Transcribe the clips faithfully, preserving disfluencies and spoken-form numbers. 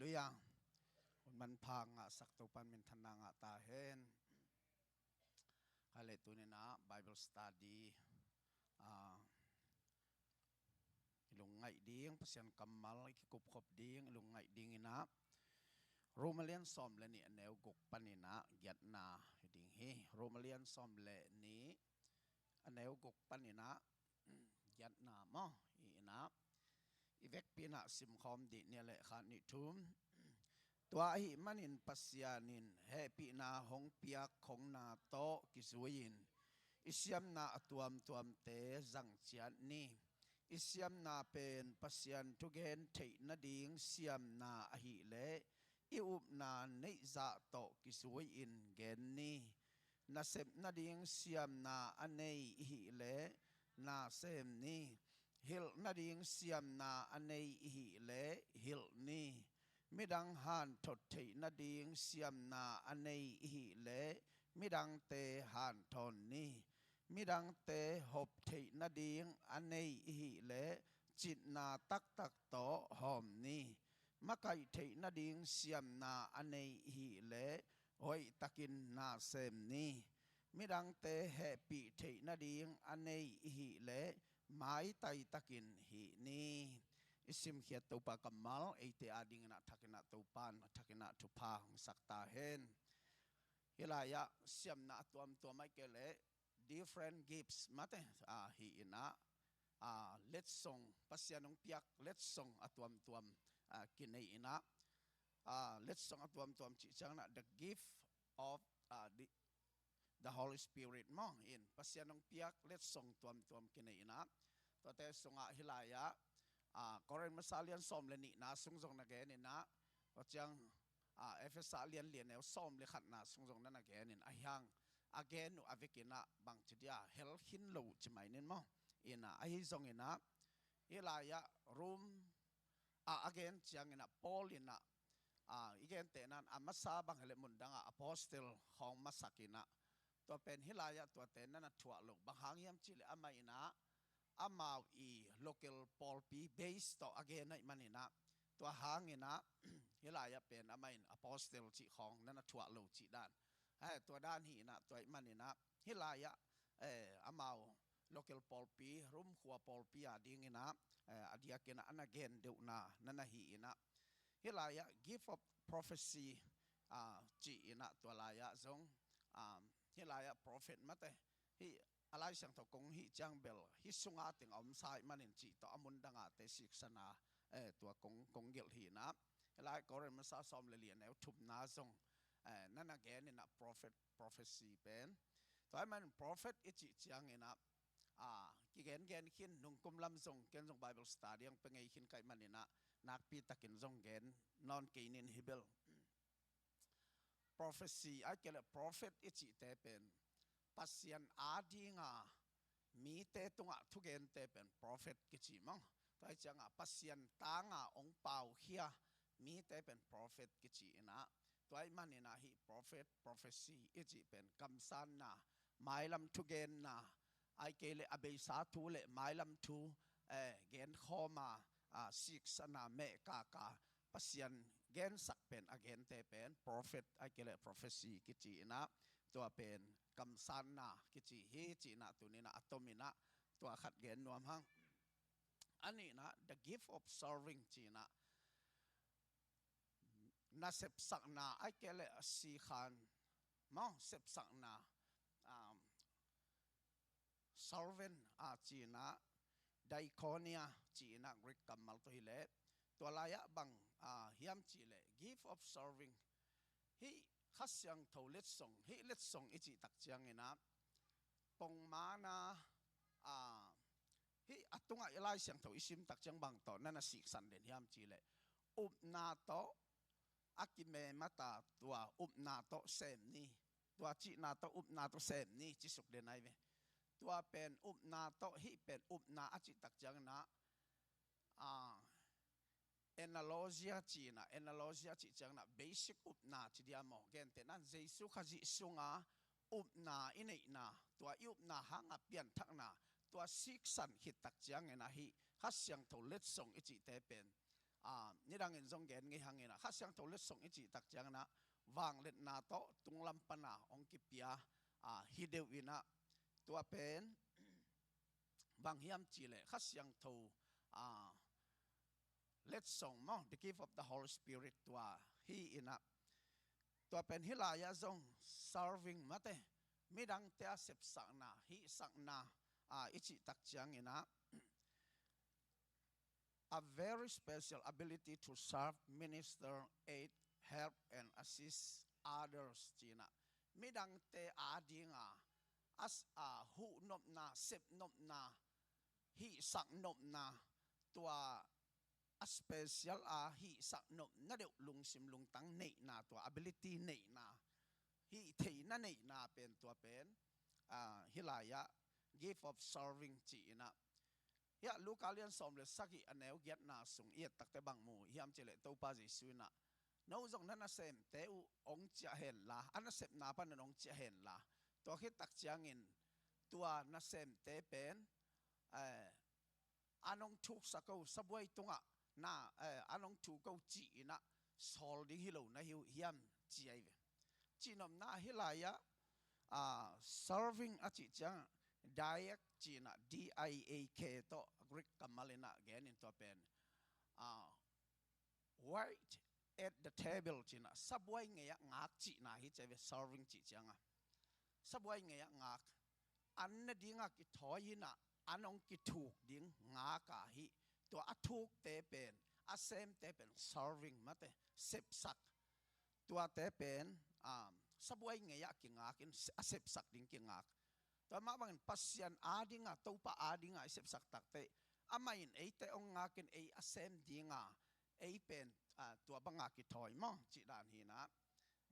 Halleluiah. Hun manpha ngahsak Topan minthanna ngah ta hen. Kha le tuninah Bible study, ah, i lungngaih ding, Pasian kammal i kikupkhop ding i lungngaih dinginah Rom a lian sawm le nih a neu guk paninah giatna hi ding hi. Rom a lian sawm le nih a neu guk paninah giatna maw, hi inah i vekpi inah simkhawm dih nia le khat nih thum. Tua ahih manin Pasian in hehpihna hong piak khongna tawh kizui-in i siamna a tuamtuamte zang ciat ni. I siamna pen Pasian thugen theih nading siamna ahileh i upna neihzah tawh kizui-in gen ni. Nasep nading siamna a nei i hih leh nasem ni. Hilh nading siamna a nei i hih leh hilh ni. Midang hanthot theih nading siamna a nei i hih leh midangte hanthawn ni. Midangte hop theih nading a nei i hih leh citna taktak tawh hawm ni. Makaih theih nading siamna a nei i hih leh hoihtakin nasem ni. Midangte hehpih theih nading a nei i hih leh maitai takin hih ni. I simkhiat Topa kammal eite adinginah thakinah Topan thakinah thupha hong sak ta hen. Hih lai-ah siamna a tuamtuam ahih kei leh different gifts mate, ah, hi inah, ah, letsong, Pasian hong piak letsong a tuamtuam, ah, kinei inah, ah, letsong a tuamtuam cih cianginah the gift of, ah, the, the Holy Spirit maw, in Pasian hong piak letsong tuamtuam kinei inah. Tuate sungah hih lai-ah, ah, Korin masa lian sawm le nihna sung zong na gen inah, tua ciang, ah, Efesa lian lian neu sawm le khatna sung zong na na gen in, ahi hang a gen uh a vekinah bangci dia hel khin lo uh ci mai nin maw. Inah ahi zonginah hih lai-ah Rom a, a gen cianginah Paul inah, ah, i gentehnan a masa bang hi leh mundangah apostle khawng masak inah, tua pen hih lai-ah tuate na na thuah lo. Bang hang hiam cih leh amah inah amau i local pawlpi base tawh a gen ahih maninah, tua hanginah hih lai-ah pen amah in apostle cih khawng na na thuah lo cih dan. Hai, tua dan hi inah, tua ahih maninah hih lai-ah, eh, amau local pawlpi, Rom khua pawlpi adinginah, eh, a diakinah a na gen deuhna na na hi inah. Hih lai-ah gift of prophecy, ah, ci inah tua lai-ah zong, ah, hih lai-ah prophet mate, hih a Lai Siangtho kong hih ciang bel hih sunga teng a omsa ahih manin cih tawh a mundangate siksana, eh, tua kong, kong gelh hi inah. Hih lai Korin masa sawm le li a neu thumna zong, eh, na na gen inah prophet, prophecy pen. Tua ahih manin prophet i cih cianginah, ah, kigengen khin, nungkum lam zong ken zong Bible study ang pe ngei khin ka hih maninah nakpi takin zong gen nawn kei nin hi bel. Prophecy ahih kei leh prophet i cihte pen Pasian adinga mite tungah thugente pen prophet kici maw. Tua ahih ciangah Pasian tanga hong paukhia mite pen prophet kici inah. Tua ahih maninah hih prophet, prophecy i cih pen kamsanna, mailam thugenna, ahih kei leh a beisa thu le mailam thu, eh, genkhawma, ah, siksana mehkaka Pasian gensak pen a gente pen prophet ahih kei leh prophecy kici inah, tua pen kamsanna kici hi ci inah tuninah a tom inah tua khat gen nuam hang. A nihna the gift of serving ci inah na sepsakna ahih kei leh a sikhan maw sepsakna, um, servant a ci inah diakonia ci inah Greek kammal tawh hi leh tua lai-ah bang, ah, hiam cih leh gift of serving. Hih Kha Siangtho letsong, hih letsong i cih tak cianginah pongmana, ah, hih a tungah i Lai Siangtho i sim tak ciang bang tawh na na siksan den hiam cih leh upna tawh a kimemata tua upna tawh sem ni. Tua cihna tawh upna tawh sem ni cisuk den ai ve. Tua pen upna tawh, hih pen upna a cih tak cianginah, ah, analogia ci inah, analogia cih cianginah basic upna ci dia maw. Gentehnan Jesu Khazih sunga upna i neihna, tua i upna hanga pianthakna, tua siksan khit tak cianginah hih Kha Siangtho letsong i cihte pen, ah, nidangin zong gen ngei hang in ah, Kha Siangtho letsong i cih tak ciangin ah, vangliatna tawh tunglam pan a hong kipia, ah, hi deuh in ah, tua pen bang hiam cih leh Kha Siangtho, ah, letsong maw, the gift of the Holy Spirit tua hi in ah, tua pen hih lai-ah zong serving mate, midangte a sepsakna, hihsakna, ah, i cih tak ciangin ah, a very special ability to serve, minister, aid, help and assist others ci in ah, midangte ading a, a s-, a, huhnopna, sepnopna, hihsaknopna, tua a special a hihsaknopna deuh, lungsim lungtang neihna, tua ability neihna, hih theihna neihna pen, tua pen, ah, hih lai-ah gift of serving ci in ah, hiah Luka lian sawm le sagih a neu giatna sung i et takte bang mu hiam cih leh Topa Jesu in ah, no zong na nasemte uh hong ciah hen la, a nasepna panin hong ciah hen la, tua khit tak ciangin tua nasemte pen, eh, an hong thuksak ko, sabuai tungah na, eh, an hong thuk ko ci in ah sawl ding hi lo na hi uh hiam ci ahi ve. Cihnopna hih lai-ah, ah, serving a cih ciang, diak ci in ah, D I A K tawh Greek kammal in ah gen in tua pen, ah, wait at the table ci in ah, sabuai ngei-ah ngak cihna hi ci ahi ve, serving cih ciang a. Sabuai ngei-ah ngak, an ne dingah kithawi in ah, an hong kithuk ding ngak a hih, tua a thukte pen, a semte pen serving mate, sepsak. Tuate pen, um, sabuai ngei-ah kingak in, a sepsak ding kingak. Tua mah bangin Pasian ading a, Topa ading a i sepsak takte, amah in eite hong ngak in ei a sem ding a, ei pen, ah, tua bang a kithawi maw cih dan hi in ah.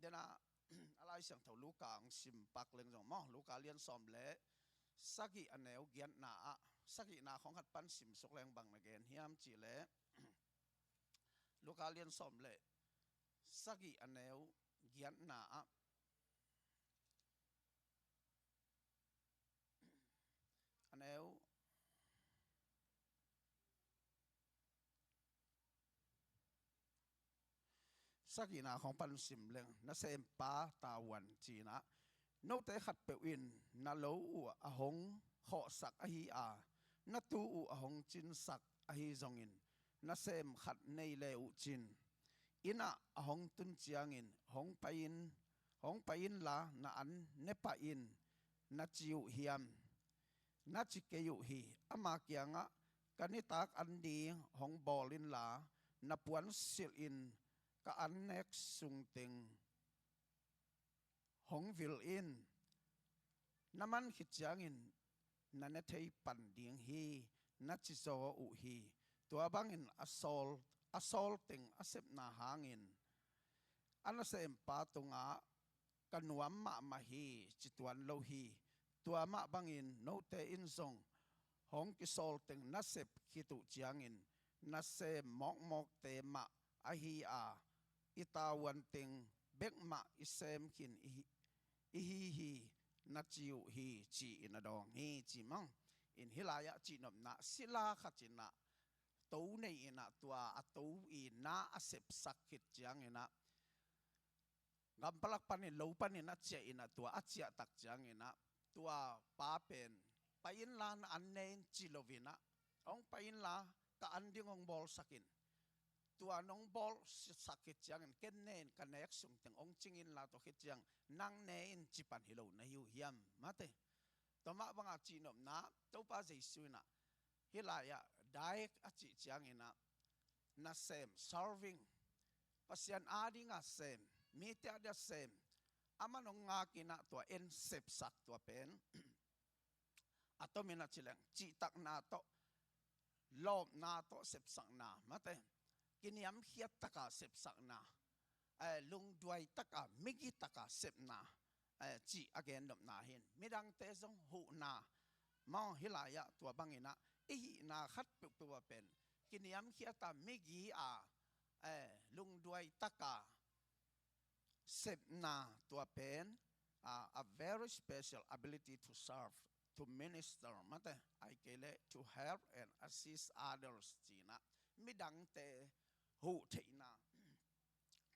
Dena, a Lai Siangtho Luka hong sim pak leng zong maw, Luka lian sawm le sagih a neu giatna ah, sagihna khong khat pan sim suk leng bang na gen hiam cih leh, Luka lian sawm le sagih a neu giatna ah, a neu sagihna khong pan sim leng, nasempa tavuan ci in ah, note khatpeuh in na lo uh a hong khawhsak ahi a, na tu uh a hong cinsak ahi zongin, nasem khat nei le uh cin, inn ah a hong tun ciangin hong pai in, hong pai inla na an ne pah in na ci uh hiam? Na ci kei uh hi. Ama kiangah, ka nitak an ding hong bawl inla na puan silh in ka an nek sung teng hong vil in, na man khit ciangin na ne thei pan ding hi, na ci zaw uh hi. Tua bangin a sawl, a sawl teng a sepna hangin a nasempa tungah ka nuam mahmah hi, ci tuan lo hi. Tua mah bangin note in zong hong kisawl teng na sep khit uh ciangin, nasem mawkmawkte mah ahi a, i tavuan teng bek mah i sem khin i hi, i hi hi, na ci uh hi, ci-in a dawng hi, ci mawk. In hih lai-ah cihnopna, sila khat in ah to nei in ah, tua a to i na a sepsak khit ciangin ah, gampalak panin, lo panin a ciah in ah, tua a ciah tak ciangin ah, tua pa pen, pai inla na an ne in ci lo in ah, hong pai inla ka an ding hong bawlsak in, tua nong bawlsak khit ciangin ken ne in, ka nek sung teng hong cing inla, tua khit ciang nang ne in ci pan hi lo na hi uh hiam, mate. Tua mah banga cihnopna, Topa Jesu in ah hih lai-ah daik a cih ciangin ah, nasem, serving, Pasian ading a sem, mite ading a sem, aman hong ngak in ah tua en sepsak, tua pen a tomin a ci leng, cihtakna tawh, lawpna tawh sepsakna, mate, kiniamkhiat taka sepsakna, eh, lungduai taka, migi taka sepna, eh, cih a gennopna hi in, midangte zong huhna, maw, hih lai-ah tua bangin ah i hihna khat peuhpeuh ah pen kiniamkhiat a, migi a, eh, lungduai taka sepna, tua pen, ah, a very special ability to serve, to minister, mate, ahih kei leh to help and assist others, ci in ah, midangte huh theihna,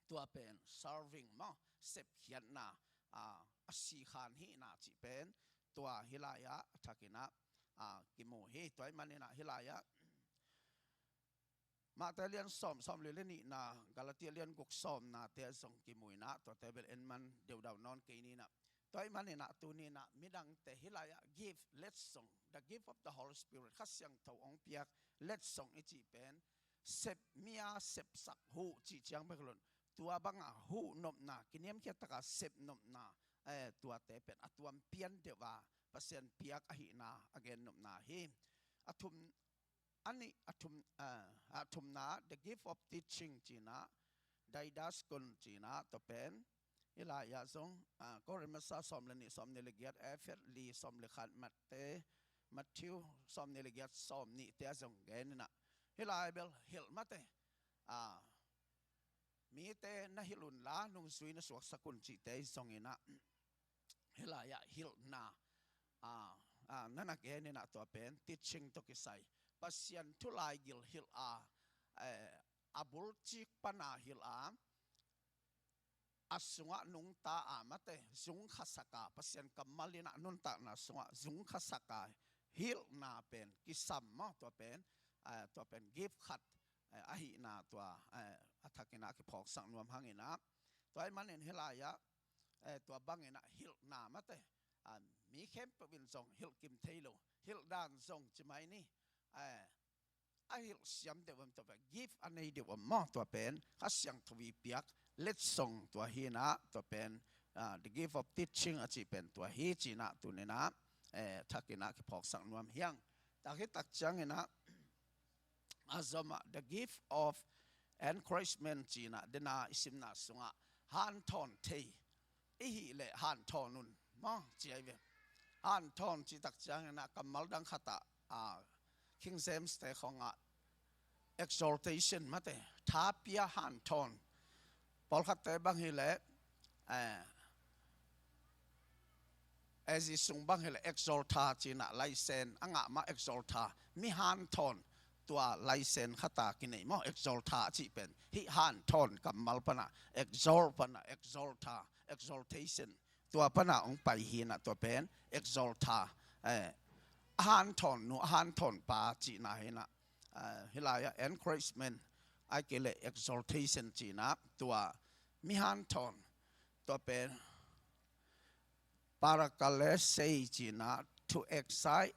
tua pen serving maw, sepkhiatna, a, a sikhan hihna cih pen tua hih lai-ah a thakin ah, a, kimu hi. Tua ahih manin ah hih lai-ah Matthai lian sawm, sawmli le nihna, Galatia lian guk sawmnate ah zong kimu in ah, tuate bel en man deudau nawn kei ni in ah. Tua ahih manin ah tuni in ah midangte hih lai-ah gift, letsong, the gift of the Holy Spirit, Kha Siangtho hong piak letsong i cih pen, sep, mi a sepsak huh cih ciang bek lo in, tua banga huh nopna, kiniamkhiat taka sep nopna, eh, tuate pen a tuam pian deuh a Pasian piak ahihna a gen nopna hi. A thum, a nih, a thum, ah, a thumna, the gift of teaching ci in ah, didascon ci in ah, tua pen hih lai-ah zong, ah, Korin masa sawm le nih, sawmnih le giat, Efesa li, sawm le khat, Mate, Matthew sawmnih le giat, sawmnihte ah zong gen in ah, hih lai bel hilh mate, ah, mite na hilh unla nungzui na suaksak un cihte zong in ah, hih lai-ah hilhna, a, a, na na gen in ah tua pen teaching tawh kisai, Pasian thu laigil hilh a, eh, a bulcik pana hilh a, a sungah nungta a mate, zungkhasak a, Pasian kammal in ah nuntakna sungah zungkhasak a hilhna pen kisam maw, tua pen, eh, tua pen gift khat, eh, ahihna tua, eh, a thakin ah kiphawksak nuam hang in ah. Tua ahih manin hih lai-ah, eh, tua bangin ah hilhna mate, ah, mi khempeuh in zong hilh kim thei lo, hilh dan zong ci mai ni, eh, a hilh siam deuh om, tua pen gift a nei deuh om maw, tua pen Kha Siangtho i piak letsong tua hi in ah, tua pen, ah, the gift of teaching a cih pen tua hi ci in ah tuni in ah, eh, thakin ah kiphawksak nuam hi hang. Tua khit tak ciangin ah, a zom ah, the gift of encouragement ci in ah, den a i simna sungah hanthawn thei i hih leh hanthawn un maw, ci ahi ve. Hanthawn cih tak ciangin ah kammal dang khat ah, ah, King James te khawng ah exaltation mate, thapia hanthawn. Pawlkhatte bang hi leh, eh, A Z sung bang hi leh exalta ci in ah license a ngah mah, exalta, mi hanthawn, tua license khat a kinei maw, exalta a cih pen hih hanthawn kammal pana exalt pana, exalta, exaltation, tua pana hong pai hi in ah tua pen exalta, eh, a hanthawn nu, a hanthawn pa cihna hi in ah, eh, hih lai-ah encouragement, ahih kei leh exaltation ci in ah tua mi hanthawn, tua pen parakalesei ci in ah, to excite,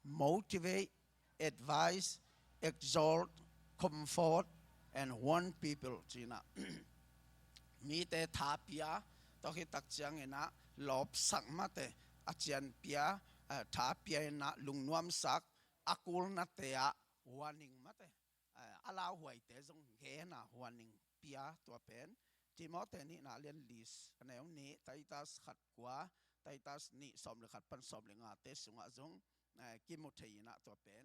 motivate, advise, exalt, comfort, and warn people ci in ah, mite thapia, tua khit tak ciangin ah lawpsak mate, a cianpia, eh, thapia in ah lungnuamsak, a kulnate ah warning mate, eh, a lauhuaite zong gen a warning pia, tua pen Timothy nihna lian li, a neu nih, Titus khat kua, Titus nih sawm le khat pan sawm le ngate sungah zong, eh, kimu thei in ah tua pen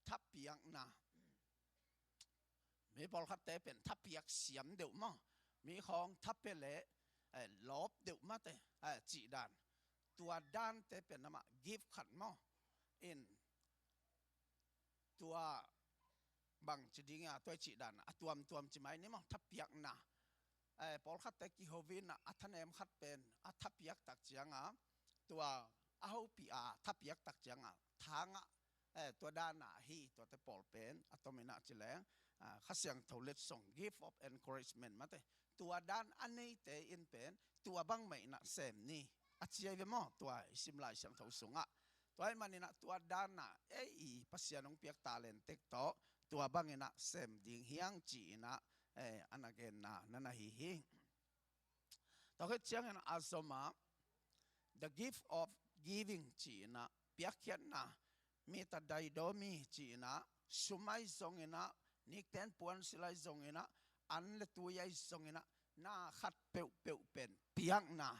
thapiakna. Mi pawlkhatte pen thapiak siam deuh maw, mi khawng thapia leh, eh, lawp deuh mate, eh, cih dan. Tua dante pen amah gift khat maw, in tua bang ci ding a, tua i cih dan a tuamtuam ci mai ni maw, thapiakna. Eh, pawlkhatte kiho in ah a thanem khat pen a thapiak tak ciang a, tua a hopih a thapiak tak ciang a tha ngah, eh, tua dan a hi, tuate pawl pen a tom in ah ci leng, ah, Kha Siangtho letsong, gift of encouragement mate, tua dan a neite in pen tua bangmah in ah sem ni, a ci ahi ve maw, tua i sim Lai Siangtho sungah. Tua ahih manin ah tua dan a ei i Pasian hong piak talent tek tawh tua bangin ah sem ding hi hang ci in ah, eh, a na genna na na hi hi. Tua khit ciangin a zom ah, the gift of giving ci in ah, piakkhiatna, metadidomi ci in ah, sum ahi zongin ah, nikten puansilh ahi zongin ah, an le tui ahi zongin ah, na khat peuhpeuh pen piakna.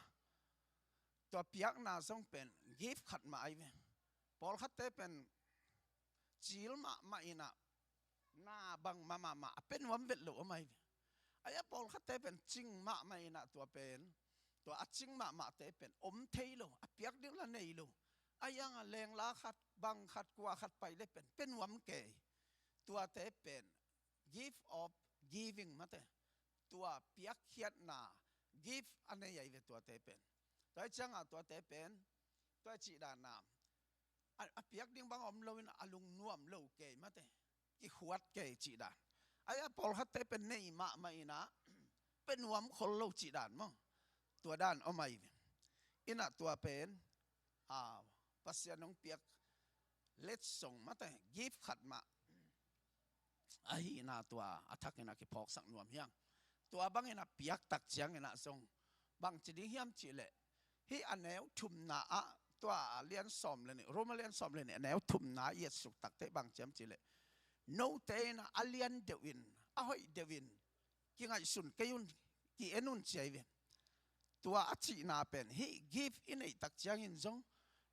Tua piakna zong pen gift khat mah ahi ve. Pawlkhatte pen cil mahmah in ah, na bangmah mahmah a pia nuam vet lo om ahi ve. Ahi a pawlkhatte pen cing mahmah in ah tua pen, tua a cing mahmahte pen om thei lo, a piak ding la nei lo. Ahi hang a lengla khat, bang khat, kua khat pai leh pen pia nuam kei. Tuate pen gift of giving mate. Tua piakkhiatna, gift a nei ahi ve tuate pen. Tua hi cianga tuate pen, tua cih dana a, a piak ding bang om loin a lungnuam lo kei mate. Kikhuat kei cih dan. Ahi a pawlkhatte pen nei mahmah ina pe nuam khol lo cih dan maw? Tua dan om ahi ve. Ina tua pen a, Pasian hong piak letsong mate, gift khat mah ahihna tua a thakin a kiphawksak nuam hiang. Tua bangin a piaktak ciangin a zong bangci ding hiam cihleh, hih a neu thumna ah tua a lian sawm le nih, Roma lian sawm le nih a neu thumna i etsuk takteh bangci hiam cihleh, note in a lian deuhin, a hoih deuhin kingaihsun kei un, ki-en un ci ahi ve. Tua a cihna pen hih gift i neihtak ciangin zong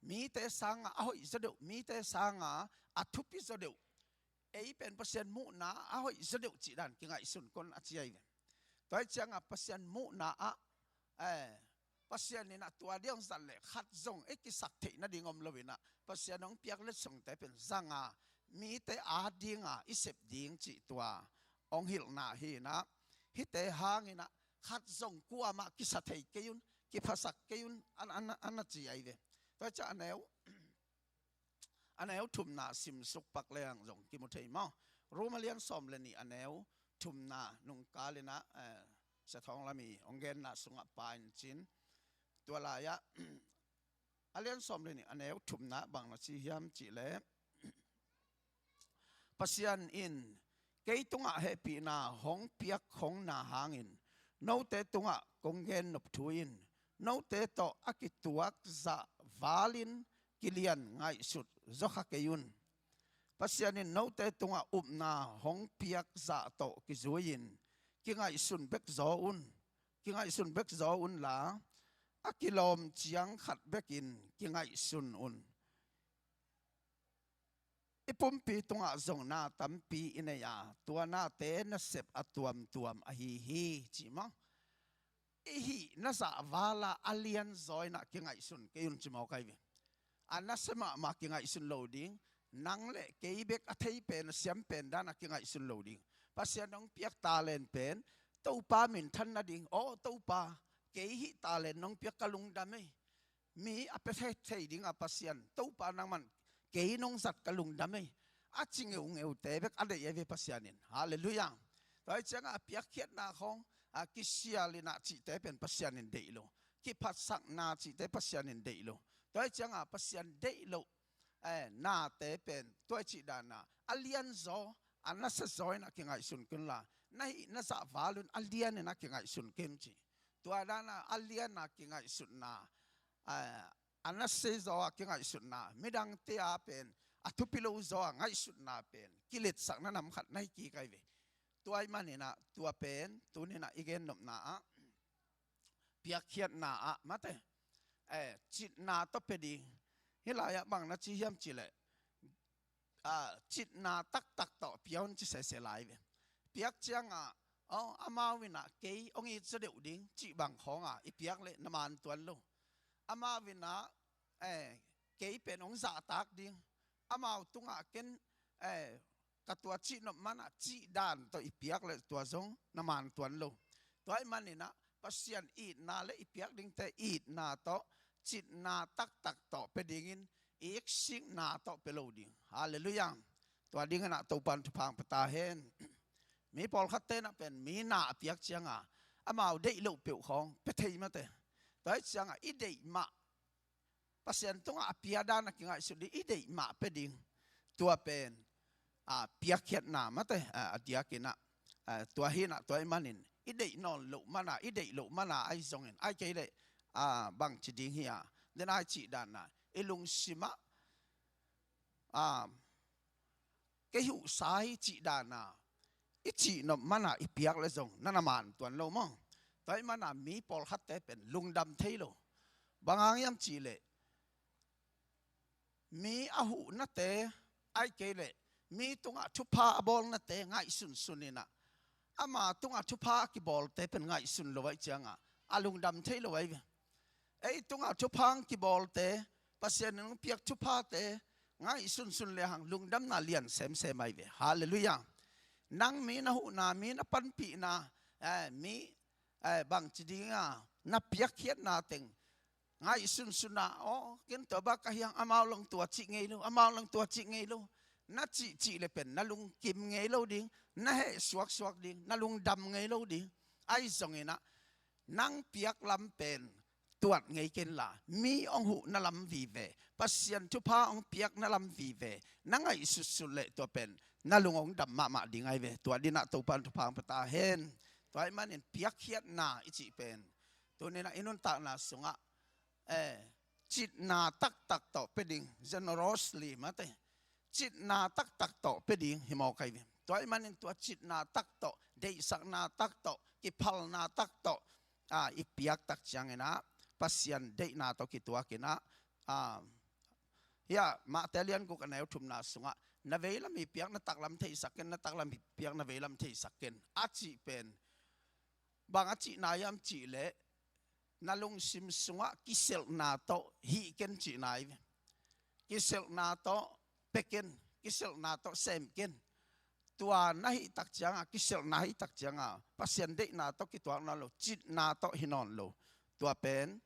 mite sanga a hoih zaw deuh, mite sanga a thupi zaw deuh, ei pen Pasian muhna a hoih zaw deuh cih dan kingaihsun kon a ci ahi ve. Tua hi cianga Pasian muhna ah, eh, Pasian in a tua ding hong zat leh khat zong ei kisak theih nading om loin a Pasian hong piak letsongte pen zanga mite adinga i sep ding cih tua hong hilhna hi ina, hihte hangin a khat zong kuamah kisa thei kei un, kiphasak kei un, an, an, an a ci ahi ve. Tua hi ciang a neu a neu thumna simsuk pak leng zong kimu thei maw? Roma lian sawm le nih a neu thumna nungkal ina, eh, Sia Thawng Lam i hong genna sungah pain cin. Tua lai-ah a lian sawm le nih a neu thumna bang na ci hiam cihleh, Pasian in kei tungah hehpihna hong piak khongna hangin note tungah kong gennop thu in note tawh a kituak zah valin kilian ngaihsut zawkha kei un. Pasian in note tungah upna hong piak zah tawh kizui-in kingaihsun bek zaw un. Kingaihsun bek zaw unla a kilawm ciang khat bekin kingaihsun un. I pumpi tungah zong na tampi i nei a, tua nate nasep a tuamtuam ahi hi, ci maw? I hih na zah vala a lianzaw inah kingaihsun kei un ci mawk ahi ve. A nasia mahmah kingaihsun lo ding, nang le kei bek a thei pen a siam pen danah kingaihsun lo ding. Pasian hong piak talent pen Topa minthan nading, aw Topa, kei hih talent nong piak ka lungdam ei. Mi a pia thei dinga Pasian Topa nangman kei nong zat ka lungdam ei, a ci ngeungeute bek a deih ahi ve Pasian in. Halleluiah. Tua hi ciangah a piakkhiatna khawng a kisial inah cihte pen Pasian in deih lo. Kiphatsakna cihte Pasian in deih lo. Tua hi ciangah Pasian deih lo, eh, nate pen tua hi cih dana a lianzaw, a nasiazaw inah kingaihsun kei unla, na hih na zah val un a lian inah kingaihsun kei un ci. Tua dana a liana kingaihsutna, eh, a nasiazaw a kingaihsutna, midangte a pen a thupi lo zaw a ngaihsutna pen kiletsakna nam khat na hi kik ahi ve. Tua ahih maninah tua pen tuninah i gennopna ah, piakkhiatna ah mate, eh, citna tawh pia ding. Hih lai-ah bang na ci hiam cihleh, ah, citna taktak tawh pia un ci sese lai ve. Piak ciangah, aw, amau inah kei hong it zaw deuh ding cih bang khawnga i piak leh na man tuan lo. Amau inah, eh, kei pen hong zahtak ding, amau tungah ken, eh, ka tua cihnop manah cih dan tawh i piak leh tua zong na man tuan lo. Tua ahih maninah Pasian itna le i piak dingte itna tawh, citna taktak tawh pia dingin, iksikna tawh pia lo ding. Halleluiah. Tua dinginah Topan thupha hong pia ta hen. Mi pawlkhatte na pen mi na a piak cianga amau deih loh peuh khawng pia thei mate. Tua hi ciangah i deih mah, Pasian tungah a pia dan a kingaihsut ding, i deih mah pia ding. Tua pen, a, piakkhiatna mate, a, a diakinah, a, tua hinah tua ahih manin i deih nawn loh mana, i deih loh mana ahi zongin, ahi kei leh, a, bangci ding hi a, den ahi cih danah i lungsimah, a, kei huhsa hi cih dana i cihnop mana i piak leh zong na na man tuan lo maw? Tua ahih mana mi pawlkhatte pen lungdam thei lo. Bang hang hiam cihleh, mi a huhnate, ahi kei leh mi tungah thupha a bawlnate ngaihsunsun inah, ama tungah thupha a kibawlte pen ngaihsun lo ahi ciangah a lungdam thei lo ahi ve. Ei tungah thupha hong kibawlte, Pasian in hong piak thuphate ngaihsunsun lehang lungdamna lian semsem ahi ve. Halleluiah. Nang mi na huhna, mi na panpihna, eh, mi, eh, bangci dinga na piakkhiatna teng ngaihsunsunna, aw, ken tua bang ka hiang, amau lang tua cih ngei lo, amau lang tua cih ngei lo, na cihcih le pen na lungkim ngei lo ding, na heh suaksuak ding, na lungdam ngei lo ding. Ahi zonginah nang piak lam pen tuat ngei kenla, mi hong huhna lam vive, Pasian thupha hong piakna lam vive na ngaihsutsut leh tua pen na lung hong dam mahmah ding ahi ve. Tua dinah Topan thupha hong pia ta hen. Tua ahih manin piakkhiatna i cih pen tuninah i nuntakna sungah, eh, citna taktak tawh pia ding, generously mate, citna taktak tawh pia ding hi mawk ahi ve. Tua ahih manin tua citna tak tawh, deihsakna tak tawh, kiphalna tak tawh, ah, i piak tak cianginah Pasian deihna tawh kituakinah, ah, hiah Mate lian guk a neu thumna sungah, na veilam i piak, na taklam theisak ken, na taklam i piak, na veilam theisak ken a cih pen bang a cihna hiam cihleh, na lungsim sungah kiselhna tawh hih ken cihna hi ve. Kiselhna tawh pia ken, kiselhna tawh sem ken. Tua na hih tak cianga, kiselhna hih tak cianga Pasian deihna tawh kituak nawn lo, citna tawh hi nawn lo. Tua pen,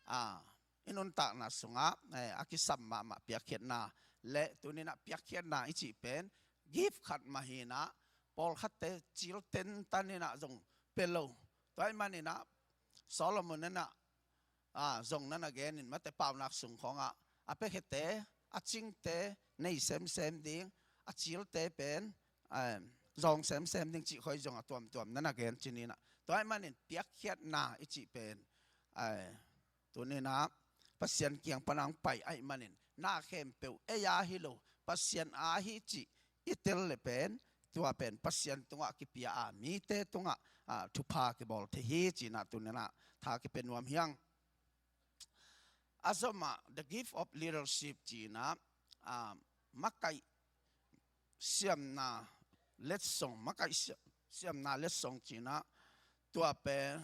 ah, i nuntakna sungah, eh, a kisam mahmah piakkhiatna le tuninah piakkhiatna i cih pen gift khat mah hinah, pawlkhatte cil tentan inah zong pia lo. Tua ahih maninah Solomon inah, ah, zong nana genin mate, Paunak sung khawngah a piakhete, a cingte nei semsem ding, a cilte pen, eh, zawng semsem ding cih khawng zong a tuamtuam nana gen cininah. Tua ahih manin piakkhiatna i cih pen, eh, tuninah Pasian kiang pana hong pai ahih manin na khempeuh ei a hi lo, Pasian a hi cih i tel le pen, tua pen Pasian tungah kipia a, mite tungah, ah, thupha kibawl thei hi cinah tuninah tha kipia nuam hiang. A zomah the gift of leadership cinah, ah, makaih siamna letsong, makaih sia-, siamna letsong cinah tua pen,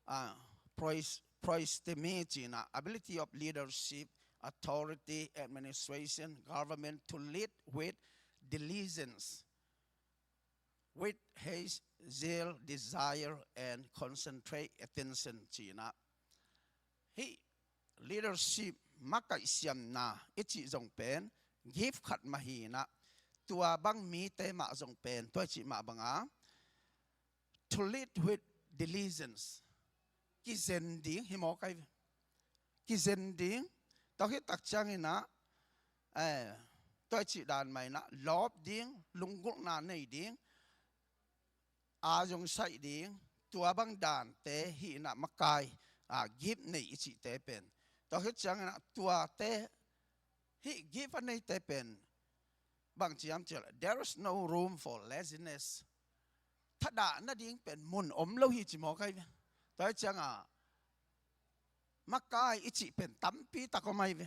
ah, prois-, proistemi cinah, ability of leadership, authority, administration, government to lead with diligence, with haste, zeal, desire, and concentrate attention cinah. Hih leadership, makaih siamna i cih zong pen gift khat mah hinah, tua bang mite mah zong pen tua i cih mah banga to lead with diligence, kizen ding hi mawk ahi ve. Kizen ding, tua khit tak cianginah, eh, tua i cih dan mah inah lawp ding, lunggulhna nei ding, a zong saih ding, tua bang dante hinah makai, ah, gift nei i cihte pen. Tua khit cianginah tuate, hih gift a neite pen bang ciam cial, there is no room for laziness. Thadah nading pen mun om lo hi ci mawk ahi ve. Tua hi cianga makai i cih pen tampi tak om ahi ve.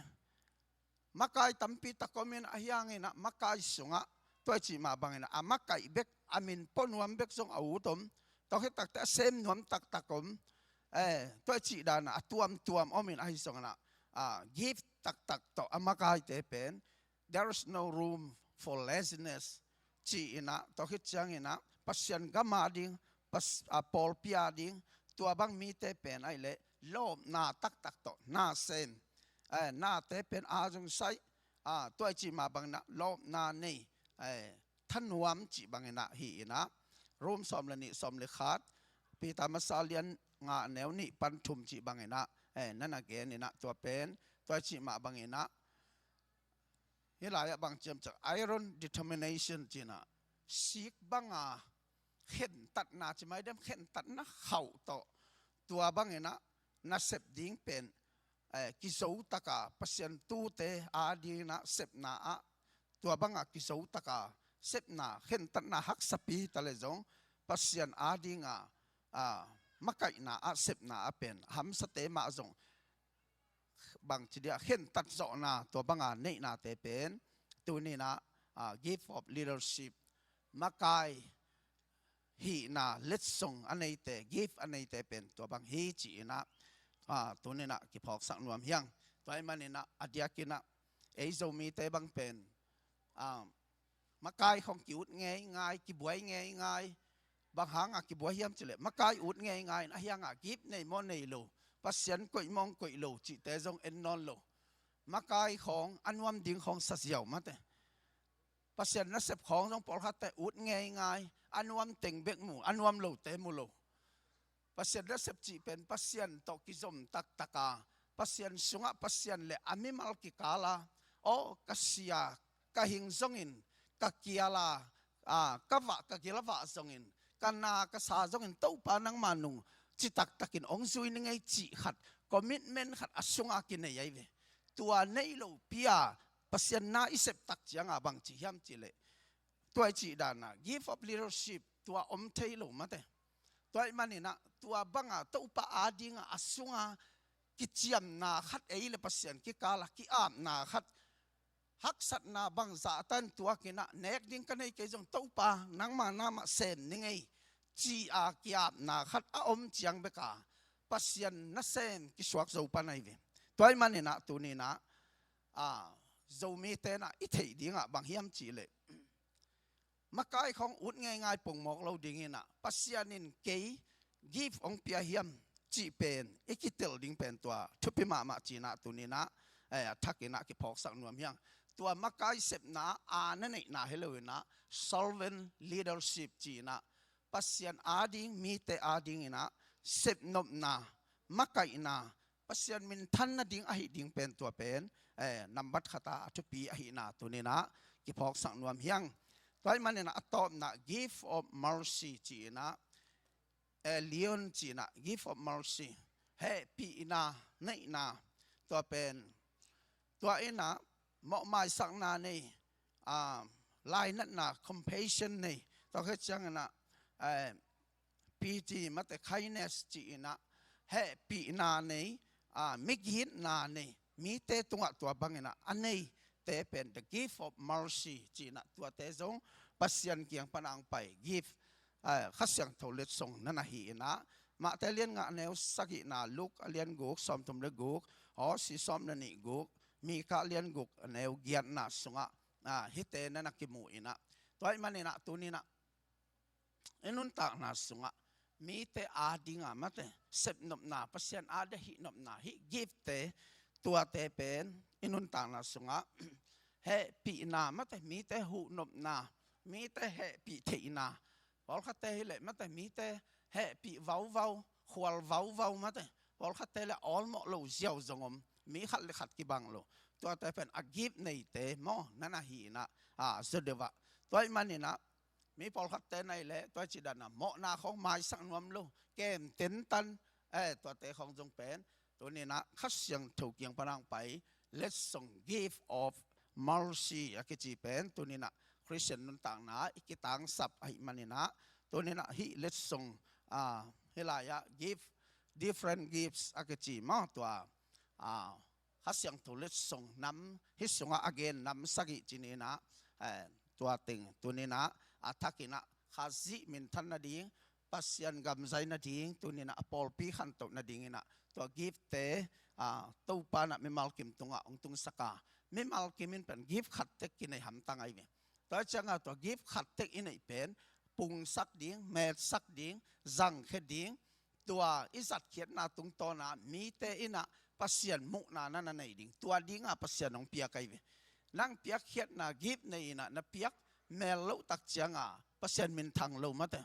Makai tampi tak om in a hianginah makai sungah tua i cih mah banginah a makaih bek, a min pua nuam bek zong a ut om. Tua khit takte a sem nuam taktak om. Eh, tua i cih danah a tuamtuam om in ahi zonginah, ah, gift taktak tawh a makaite pen there is no room for laziness ci-inah, tua khit cianginah Pasian gam a ding, pas-, a, pawlpi a ding, tua bang mite pen ahih leh lawpna taktak tawh na sem, eh, nate pen a zong saih, a, tua i cih mah banginah lawpna nei, eh, thanuam cih banginah hi-inah, Rom sawm le nih, sawm le khat, Peter masa lian nga, neu nih pan thum cih banginah, eh, nana geninah tua pen, tua i cih mah banginah, hih lai-ah bang ciamciam, iron determination cinah, sik banga khentatna ci mai diam, khentatna khauh tawh tua banginah nasep ding pen, eh, kizo taka Pasian tute a dinginah sepna ah, tua banga kizo taka sepna, khentatna haksapi hi ta le zong Pasian a dinga, ah, makaihna ah sepna ah pen hamsate mah zong bangci dia khentat zawhna tua banga neihnate pen tuninah, ah, gift of leadership, makai hihna letsong a neite, gift a neite pen tua bang hi ci-inah, ah, tuninah kiphawksak nuam hiang. Tua ahih maninah a diakinah ei Zomite bang pen, ah, makai khawng ki-ut ngeingai, kibuai ngeingai. Bang hanga kibuai hiam cih leh makai ut ngeingai in, ahi hanga gift nei maw nei lo, Pasian koih maw koih lo cihte zong en nawn lo. Makai khawng a nuam ding khawng sa ziau mate. Pasian nasep khawng zong pawlkhatte ut ngeingai, a nuam teng bek mu, a nuam lote mu lo. Pasian nasep cih pen Pasian tawh kizom taktaka, Pasian sungah Pasian le a mimal kikala, aw ka sia, ka hing zongin, ka kiala, a, ka vah, ka gila vah zongin, ka na ka sa zongin Topa nangma nung citaktakin hong zui ning ei cih khat, commitment khat a sunga kinei ahi ve. Tua nei lo pi-a Pasian na i sep tak cianga bang ci hiam cih leh, tua i cih dana gift of leadership tua om thei lo mate. Tua i maninah tua banga Topa adinga a sunga kiciamna khat ei le Pasian kikala ki-apna khat, haksatna bangzah tan tuakinah nek ding ka nei kei zong Topa nangma namah sem ning ei ci-a ki-apna khat a om ciang beka Pasian nasem kisuak zo pan ahi ve. Tua i maninah tuninah, a, Zomite inah i theih dingah bang hiam cih leh, makai khawng ut ngeingai pongmawk lo dinginah Pasian in kei gift hong pia hiam cih pen i kitel ding pen tua thupi mahmah cinah tuninah, eh, a thakinah kiphawksak nuam hiang. Tua makai sepna a na neihna hi loinah servant leadership cinah Pasian ading, mite adinginah sepnopna, makaihna, Pasian minthan nading ahi ding pen tua pen, eh, nambat khata a thupi ahihna tuninah kiphawksak nuam hiang. Tua i maninah a tawpna gift of mercy ci-inah, eh, Leon ci-inah gift of mercy, hehpihna, neihna, tua pen, tua inah mawhmaisakna nei, a, lainatna, compassion nei, tua khit cianginah, eh, pity mate, kindness ci-inah hehpihna nei, a, migitna nei, mite tungah tua banginah a neite pen the gift of mercy ci-inah tuate zong Pasian kiang pana ang pai gift, a, Kha Siangtho letsong nana hi-inah Mate lian nga a neu sagihna, Luk a lian guk sawmthum le guk, Hawsi sawm le nih guk, Mika lian guk a neu giatna sungah, a, hihte nana kimu inah. Tua i maninah tuninah i nuntakna sungah mite adinga mate sepnopna, Pasian adinga hihnopna, hih giftte tuate pen i nuntakna sungah hehpihna mate, mite huhnopna, mite hehpih theihna, pawlkhatte hileh mate mite hehpih vauvau, khual vauvau mate, pawlkhatte le awlmawh lo ziau zong om, mi khat le khat kibang lo. Tuate pen a gift neite maw nana hi inah, a, Zodeva. Tua i maninah mi pawlkhatte nai le tua i cih dana mawhna khawng maisak nuam lo, kem tentan, eh, tuate khawng zong pen tuninah Kha Siangtho kiang pana ang pai letsong, gift of mercy a kici pen tuninah Khristian nuntakna i kitangsap ahih maninah tuninah hih letsong, a, hih lai-ah gift, different gifts a kici maw tua, a, Kha Siangtho letsong nam hih sungah a gen nam sagih ci-inah, eh, tua teng tuninah a thakinah Khazih minthan nading, Pasian gam zai nading, tuninah a pawlpi khantoh nadinginah tua giftte, a, Topa inah mimal kim tungah hong tungsaka, mimal kim in pen gift khat tek kinei hamtang ahi ve. Tua cianga tua gift khat tek i neih pen pungsak ding, metsak ding, zangkhia ding, tua i zatkhiatna tungtawna mite inah Pasian muhna nana nei ding, tua dinga Pasian hong piak ahi ve. Nang piakkhiatna gift nei inah na piak mel loh tak cianga Pasian minthang lo mate.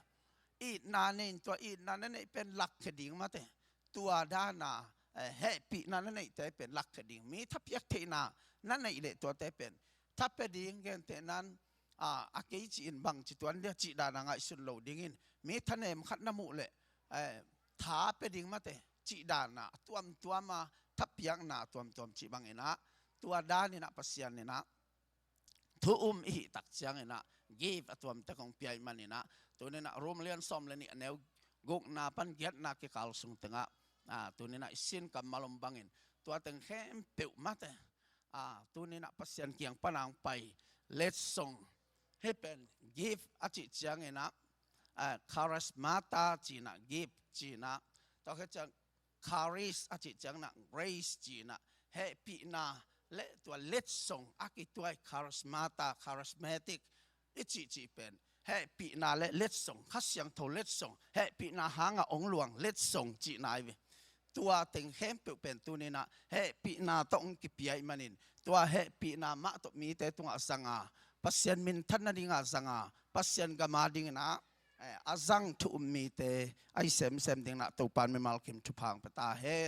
Itna nei in tua itna na neih pen lakkhia ding mate. Tua dana, eh, hehpihna na neihte pen lakkhia ding. Mi thapiak theihna na neih leh tuate pen thapia ding, gentehnan, a, a kei ci-in bang ci tuan dia cih dana ngaihsun lo dingin mi thanem khat na muh leh, eh, thapia ding mate cih dana a tuamtuama thapiakna a tuamtuam cih banginah tua daninah Pasian inah thu um i hih tak cianginah gift a tuamte kong pia i maninah tuninah Rom lian sawm le nih a neu gukna pan giatna kikal sung tengah, a, tuninah i sin kammal om bangin tua teng khempeuh mate, a, tuninah Pasian kiang pana ang pai letsong, hih pen gift a cih cianginah, a, charismata cinah gift cinah, tua khit ciang charis a cih cianginah grace cinah hehpihna le tua letsong a kituai, charismata, charismatic, i cihcih pen hehpihna le letsong, Kha Siangtho letsong, hehpihna hanga ong luang letsong cihna hi ve. Tua teng khempeuh pen tuninah hehpihna tawh ong kipia ih manin, tua hehpihna mah tawh mite tungah zanga, Pasian minthan nadinga zanga, Pasian gama dinginah eh, a zang thu um mite ahi semsem dinginah Topan mimal kim thupha ong pia ta hen.